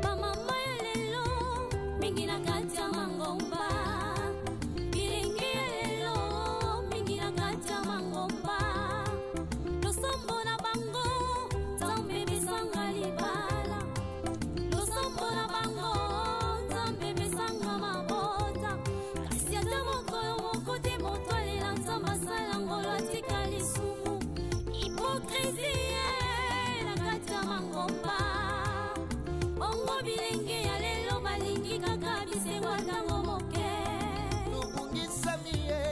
Bamama ya lelo mingi na kati ya mangomba, bilenge ya lelo mingi na kati ya mangomba, losambo na bango Nzambe pesanga libala, losambo na bango Nzambe pesanga mabota, kasi ata mokolo moko te moto alela Nzambe asala ngolo atika lisumu. Hypocrisie na kati ya mangomba, bongo bilenge ya lelo balingi kaka bisengo ntango moke. Tobungisami ye,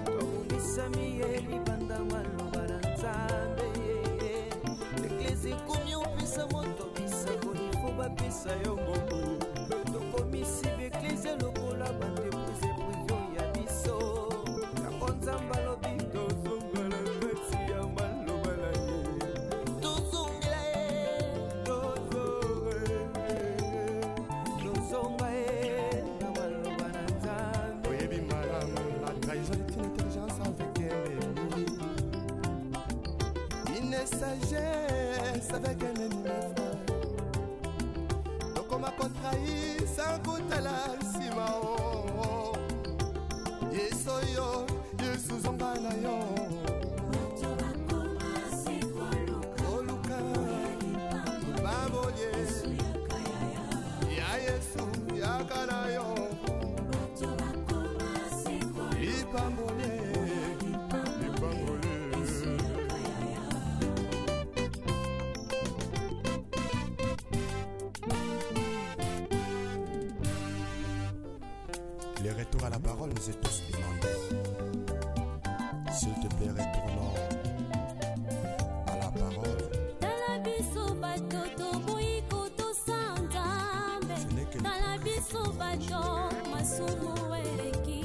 tobungisami ye libanda maloba na Nzambe. Eglise ekomi opesa moto bisakoli fo bapesa yo mbongo. Tokomisi baeglise lokola baentreprise prive ya biso. Yango Nzambe alobi tozongela kati ya maloba na ye, tozongela ye, tozonga ye na maloba na Nzambe. Oyebi malamu, la trahison est une intelligence avec un ennemi, une sagesse avec un ennemi, mes frères. Tokoma kotrahir sans kotala nsima. O Yesu oyo, Yesu zonga na yo koluka babolie ya Yesu, yaka na yo lipambolie, lipambolie. Le retour à la parole nous est tous demandé. S'il te plaît, retournons à la parole. Tala biso bato toboyi kotosa Nzambe. Ce n'est que Tala biso bato masumu eleki,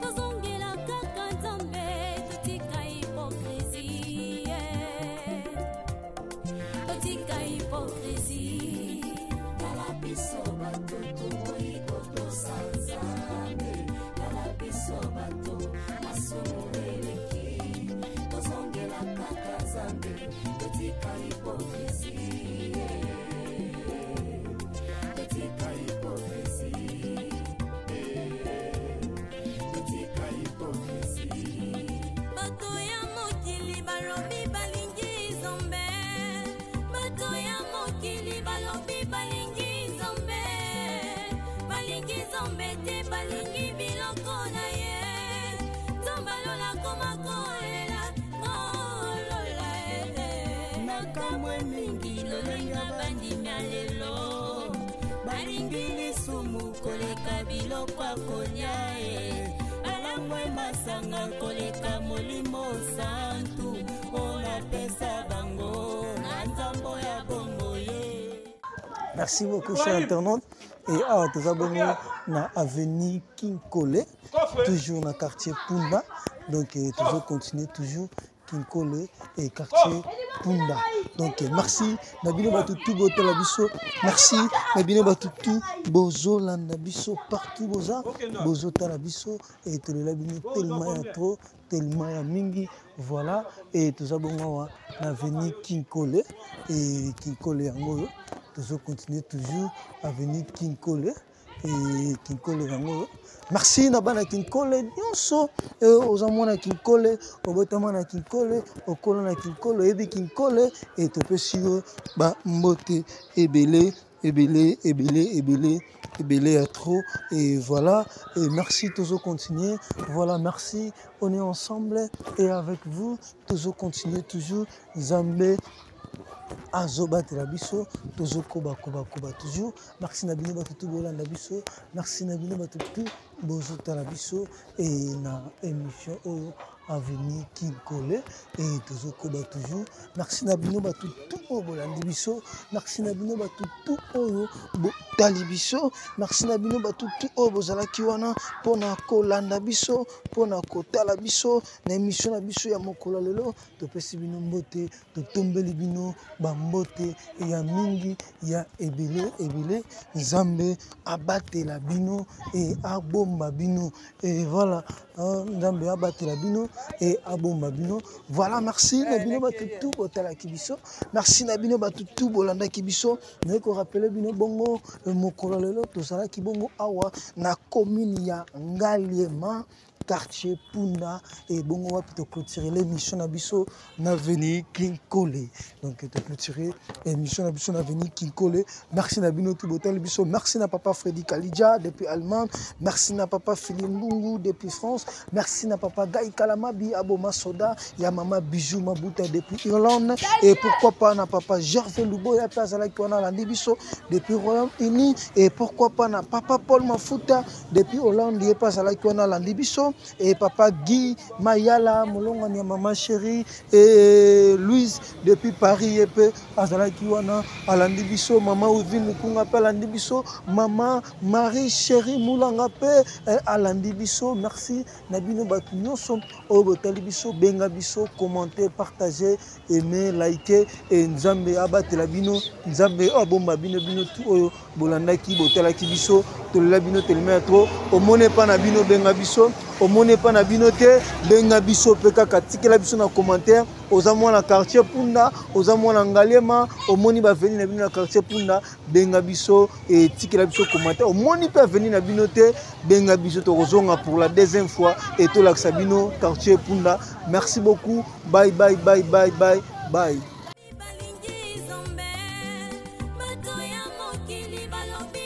tozongela kaka Nzambe, totika hypocrisie, totika hypocrisie. Tala biso bato toboyi kotosa Nzambe, tala biso bato masumu eleki, tozongela kaka Nzambe, totika hypocrisie, totika hypocrisie, totika hypocrisie. Bato ya mokili balobi balingi Nzambe, bato ya mokili balobi balingi Nzambe, balingi Nzambe te, balingi biloko na ye. Nzambe alola koma kolela kolola ele. Nakamwe mingi lolenge bandimi ya lelo balingi lisumu koleka biloko ya kolia e, balangwe masanga koleka Molimo Santu oyo napesa bango na nzambo ya bongo ye. Merci beaucoup, chers internautes. Et ah, toza bongo na avenue Kinkole, toujours dans quartier Punda. Donc, toujours continuer, toujours Kinkole et quartier Punda. Donc, merci. Nabino batutu botala biso. Merci. Nabino batutu bozolanda biso partout boza. Bozotala biso et tolela bino tellement ya trop, tellement ya mingi. Voilà. Et toza bongo awa na avenue Kinkole et Kinkole yango oyo. Toujours continuer, toujours avenue Kinkole et Kinkole yango oyo. Merci na bana Kinkole nyonso. Oza mwana Kinkole, obotama na Kinkole, okola na Kinkole, oyebi Kinkole et topesi yo ba mbote ebele. Ebele, ebele, ebele, ebele ya trop. Et voilà, et merci, toujours continuer. Voilà, merci, on est ensemble et avec vous, toujours continuer, toujours Nzambe azobatela biso, tozokoba koba koba toujours. Merci na bino bato tu bolanda biso, merci na bino bato tu bozotala biso et na émission oyo Avenue Kinkole et tozokoba toujours. Merci na bino bato tu oyo bolandi biso, merci na bino bato tu oyo botali biso, merci na bino bato tu oyo bozalaki wana mpona kolanda biso, mpona kotala biso na émission na biso ya mokolo ya lelo. Topesi bino mbote, totombeli bino bambote ya mingi ya ebele ebele. Nzambe abatela bino e abomba bino. Et voilà, hein, Nzambe abatela bino e abomba bino. Voilà, merci na bino bato tout botalaki biso, merci na bino bato tout bolandaki biso. Naye korapele bino bongo mokolo lelo tozalaki bongo awa na commune ya Ngaliema, quartier Punda, et bongo wapi to clôturer l'émission na biso na avenue Kinkole. Donc to clôturer émission na biso na avenue Kinkole. Merci na bino tout botali biso, merci na papa Freddy Kalidja depuis Allemagne, merci na papa Philippe Mbungu depuis France, merci na papa Guy Kalamabi Aboma Soda, ya mama Bijou Mabuta depuis Irlande, et pourquoi pas na papa Gervais Luboya pe azalaki wana alandi biso depuis Royaume-Uni, et pourquoi pas na papa Paul Mafuta depuis Hollande, ye pe azalaki wana alandi biso, et papa Guy Mayala molongani ya mama chérie et Louise depuis Paris, ye pe azalaki wana alandi biso, mama Wivine Lukunga pe alandi biso, mama Marie chérie Mulanga pe alandi biso. Merci na bino bato nyonso oyo botali biso, benga biso, commenter, partager, aimer, liker, et Nzambe abatela bino, Nzambe abomba bino, bino tout oyo bolandaki, botalaki biso, tolela bino telema ya trop. Omoni epa na bino, benga biso, omoni epa na bino te, benga biso pe kaka, tikela biso na commentaire. Oza mwana quartier Punda, oza mwana Ngaliema, omoni ba avenue na bino na quartier Punda, benga biso et tikela biso commentaire. Omoni pe avenue na bino te, benga biso, tokozonga pour la deuxième fois et tolakisa bino quartier Punda. Merci beaucoup, bye bye bye bye bye bye. Balingi Nzambe, bato ya mokili balobi.